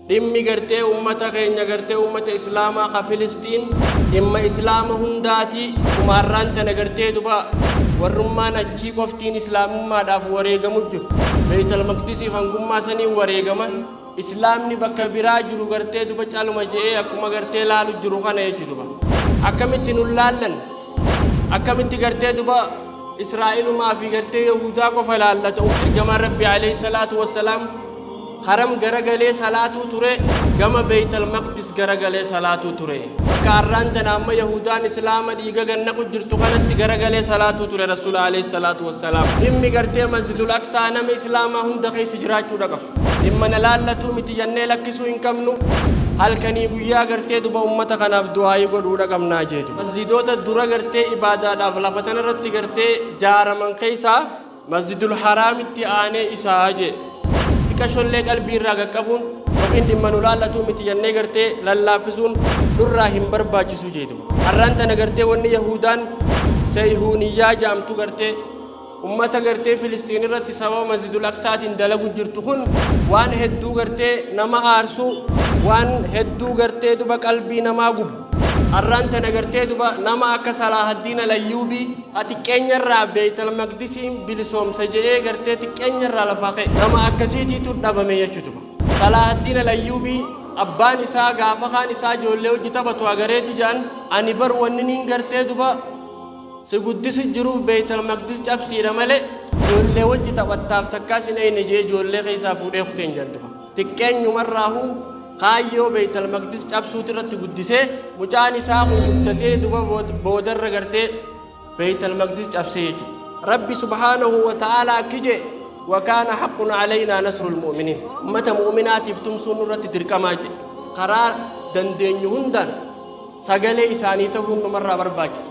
Dhimmi gartee ummata keenya gartee ummata Islaamaa ka Filisxiin dhimma Islaama hundaati. Kumaarraan tana gartee duba warrummaan achii qoftiin Islaamummaadhaaf wareegamu jiru. Beeytal Maqdisiif hangummaa saniin wareegama. Islaamni bakka biraa jiru gartee duba caluma je'ee akkuma gartee laalu jiru kana jechu duba. Akkamitti nun laallan? Akkamitti gartee duba Israa'elumaa fi gartee Yahudaa qofa laallata? Ergamaan Rabbi alayhi salaatu wassalaam Haram garagalee salaatuu ture, gama Beeytal Maqdis garagalee salaatuu ture. Bakka arraan tana amma Yahudaan Islaama dhiiga gad naqu jirtu kanatti garagalee salaatuu ture Rasuula alayhi salaatu wassalaam. Dhimmi gartee Masjidul Aqsaa nama Islaamaa hunda keessa jiraachuudha qaba. Dhimma na laallatuu miti jannee lakkisuu hin qabnu. Halkanii guyyaa gartee duba ummata kanaaf du'aa'ii godhuudha qabnaa jeetu. Masjidoota dura gartee ibaadaadhaaf lafa tanarratti gartee jaaraman keessaa Masjidul Haraamitti aanee isaa jee. Xiqashollee qalbii irraa qaqqabuun yookiin dhimma nu laallatuu miti jennee gartee lallaaffisuun nurraa hin barbaachisu jee duba. Arraan tana gartee wanni Yahuudaan Seyhuuniyyaa ja'amtu gartee ummata gartee Filisxiin irratti sababa Masjidul Aqsaatiin dalagu jirtu kun waan hedduu gartee nama aarsu, waan hedduu gartee duba qalbii namaa gubu. Arraan tana gartee duba nama akka Salaahaddiin Al-Ayyuubii ha xiqqeenya irraa Beeytal Maqdisiin bilisoomsa je'ee gartee xiqqeenya irraa lafaa ka'e. Nama akkasiitiitu dhabame jechu duba. Salaahaddiin Al-Ayyuubii abbaan isaa gaafa kaan isaa ijoollee wajji taphatu agareeti ja'an, ani bar wanniniin gartee duba si guddisi jiruuf Beeytal Maqdis cabsiidha malee ijoollee wajji taphattaaf takkaa sin eeyne je'ee ijoollee keessaa fuudhee kuteen ja'an duba. Xiqqeenyumarraahuu kaayyoo Beeytal Maqdis cabsuuti irratti guddisee, mucaan isaa kun guddatee duba boodarra gartee Beeytal Maqdis cabsee jechuudha. Rabbi subhaanahu wa ta'aalaa akki jee, wa kaana haqqun alaynaa nasrul mu'miniin. Ummata mu'minaatiif tumsuun nurratti dirqamaa jee. Karaa dandeenyu hundaan sagalee isaanii tahuun numarraa barbaachisa.